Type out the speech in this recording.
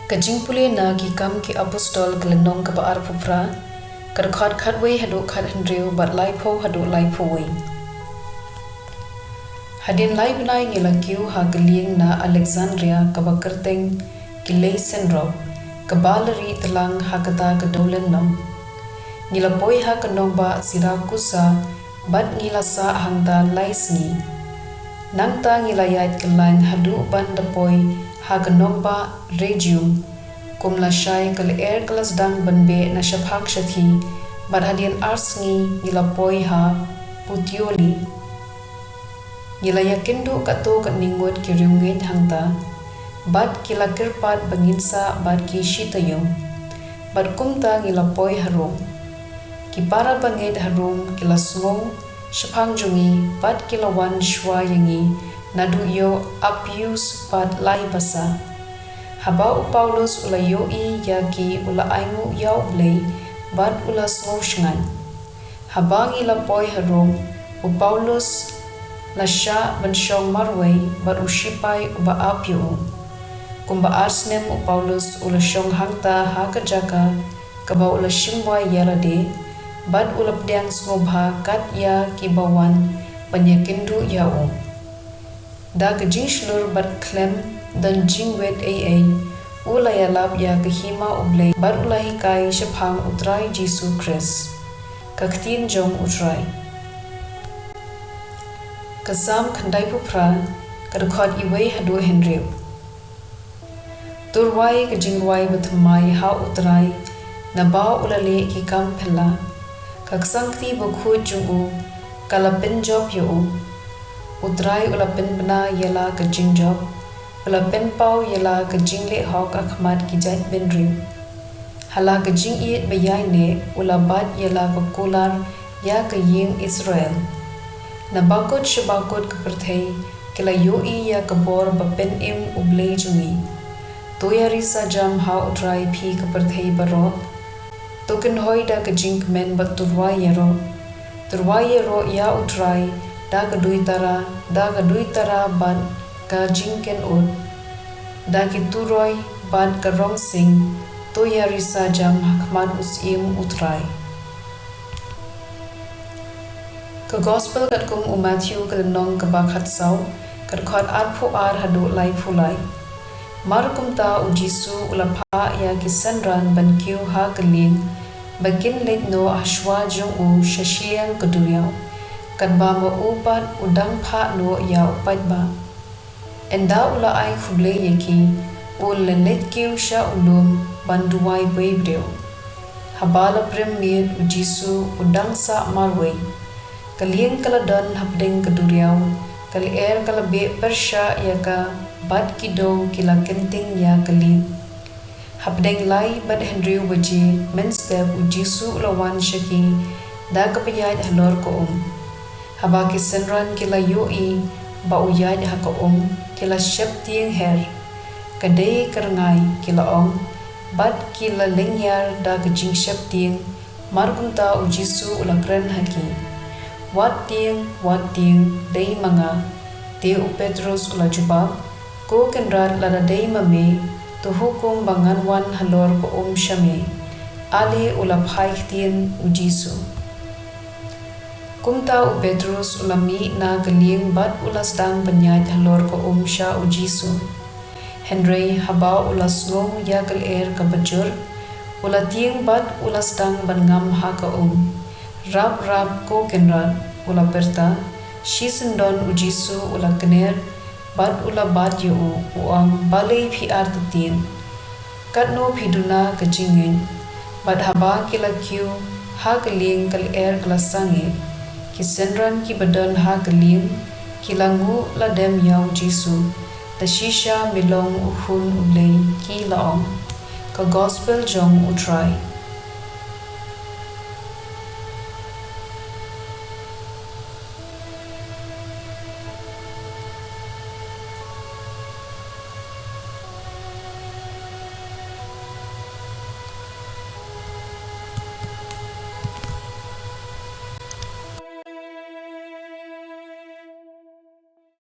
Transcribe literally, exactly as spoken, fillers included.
Ka jingpule na Ki Kam ki Apostol, ka lynnong kaba arphew phra, ka dkhot khatwei haduh khathynriew bad laiphew haduh laiphew wei. Hadien lai bnai ngi la kiew ha ka lieng na Alexandria kaba kyrteng Ki Lei Synrop, kaba la rieh tyllang ha kata ka dewlynnong. Ngi la poi ha ka nongbah Sirakusa bad ngi la sah hangta lai sngi. Nangta ngi la ïaid kyllain haduh ban da poi ha ka nongbah Rhegium. Kum lashai ka lyer ka la sdang ban beh na shaphang shathie, bad hadien ar sngi ngi la poi ha Puteoli. Ngi la ïakynduh katto katne ngut ki riewngeit hangta, bad ki la kyrpad ba ngin sah bad ki shi taïew. Bad kumta ngi la poi ha Rom. Ki para bangeit ha Rom ki la sngew shaphang jong ngi bad ki la wan shuwa ïa ngi naduh ïew Appius bad lai basa. Haba u Paulus u la ïohi ïa ki, u la ainguh ïa U Blei bad u la sngewshngaiñ. Haba ngi la poi ha Rom, u Paulus la shah ban shong marwei bad u shipai uba ap ïa u. Kumba ar snem u Paulus u la shong hangta ha ka jaka kaba u la shim wai ïa lade, bad u la pdiang sngewbha kat ïa kiba wan ban ïakynduh ïa u. Da ka jingshlur bad khlem don jingwit ei ei, u la ïalap ïa ka hima U Blei bad u la hikai shaphang U Trai Jisu Khrist. Ka ktien jong U Trai. Ka Salm khyndaiphew phra, ka dkhot iwei haduh hynriew. To rwai ka jingrwai bathymmai ha U Trai, naba u la leh ki kam phylla. Ka ksangkti bakhuid jong u ka la pynjop ïa u. U Trai u la pynbna ïa la ka jingjop, u la pynpaw ïa la ka jingleh hok ha khmat ki jaitbynriew. Ha la ka jingïeit ba ïaineh u la bat ïa la ka kular ïa ka ïing Israel. Na bakut sha bakut ka pyrthei ki la ïohi ïa ka bor ba pynim U Blei jong ngi. To ïarisa jam ha U Trai phi ka pyrthei baroh. To kynhoi da ka jingkmen bad to rwai ïaroh. To rwai ïaroh ïa U Trai da ka duitara, da ka duitara bad ka jingkynnoh, da ki turoi bad ka rong sing. To ïarisa jam ha khmat u Syiem U Trai. Ka Gospel katkum u Mathaiw, ka lynnong kaba khatsaw, ka dkhot arphew ar haduh laiphew lai. Mar kumta u Jisu u la phah ïa ki synran ban kiew ha ka lieng, ba kin leit noh ha shuwa jong u sha shiliang ka duriaw, katba ma u pat u dang phah noh ïa u paidbah. Ynda u la ai khublei ïa ki, u la leit kiew sha u lum ban duwai beibriew. Haba la prem miet u Jisu u dang sah marwei. Ka lieng ka la don hapdeng ka duriaw, ka lyer ka la beh pyrshah ïa ka, bad ki dew ki la kynting ïa ka lieng. Hapdeng lai bad hynriew baje mynstep u Jisu u la wan sha ki da kaba ïaid halor ka um. Haba ki synran ki la ïohi ba u ïaid ha ka um, ki la sheptieng her. Ka dei ka rngai, ki la ong, bad ki la lyngngiar da ka jingsheptieng. Mar kumta u Jisu u la kren ha ki, wat tieng, wat tieng, dei ma nga. Te u Petrus u la jubab, Ko Kynrad, lada dei ma me, to hukum ba ngan wan halor ka um sha me. Ale u la phai ktien u Jisu. Kumta u Petrus u la mih na ka lieng bad u la sdang ban ïaid halor ka um sha u Jisu. Hynrei haba u la sngew ïa ka lyer kaba jur, u la tieng bad u la sdang ban ngam ha ka um. Rap rap, Ko Kynrad, u la pyrta. Shisyndon u Jisu u la kner bad u la bat ïa u, u ong, Balei phi artatien? Katno phi duna ka jingngeit? Bad haba ki la kiew ha ka lieng, ka lyer ka la sangeh. Ki synran kiba don ha ka lieng ki la nguh lade ïa u Jisu. Da shisha me long u Khun U Blei, ki la ong. Ka Gospel jong U Trai.